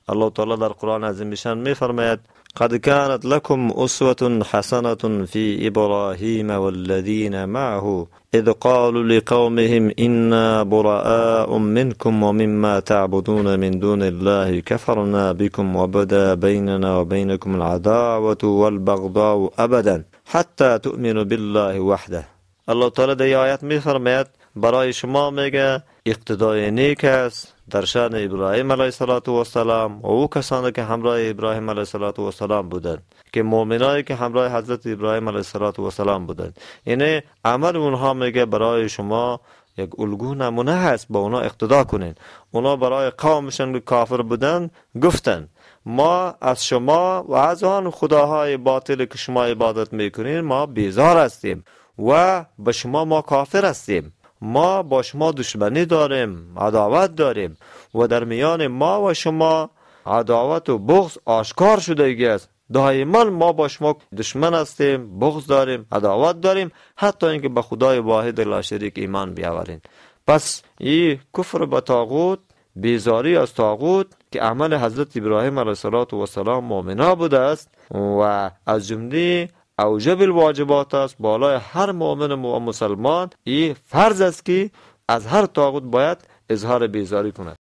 الله تعالی در قرآن عظیم شان میفرماید: قد كانت لكم أسوة حسنة في إبراهيم والذين معه إذ قالوا لقومهم إنا براء منكم ومما تعبدون من دون الله كفرنا بكم وبدا بيننا وبينكم العداوة والبغضاء أبدا حتى تؤمنوا بالله وحده. الله تعالی در آیت میفرماید برای شما میگه اقتدای نیک است در شأن ابراهیم علیه السلام و او کسانی که همراه ابراهیم علیه السلام بودند، که مؤمنایی که همراه حضرت ابراهیم علیه السلام بودند. یعنی عمل اونها میگه برای شما یک الگو نمونه هست، با اونا اقتدا کنین. اونا برای قومشان که کافر بودند گفتند ما از شما و از آن خداهای باطل که شما عبادت میکنین ما بیزار هستیم و به شما ما کافر هستیم، ما با شما دشمنی داریم، عداوت داریم و در میان ما و شما عداوت و بغض آشکار شده است. دائما ما با شما دشمن هستیم، بغض داریم، عداوت داریم، حتی اینکه به خدای واحد لا شریک ایمان بیاورین. پس این کفر به طاغوت، بیزاری از طاغوت که عمل حضرت ابراهیم علیه السلام مؤمنا بوده است و از جمله اوجب الواجبات است بالای هر مؤمن و مسلمان، این فرض است که از هر طاغوت باید اظهار بیزاری کند.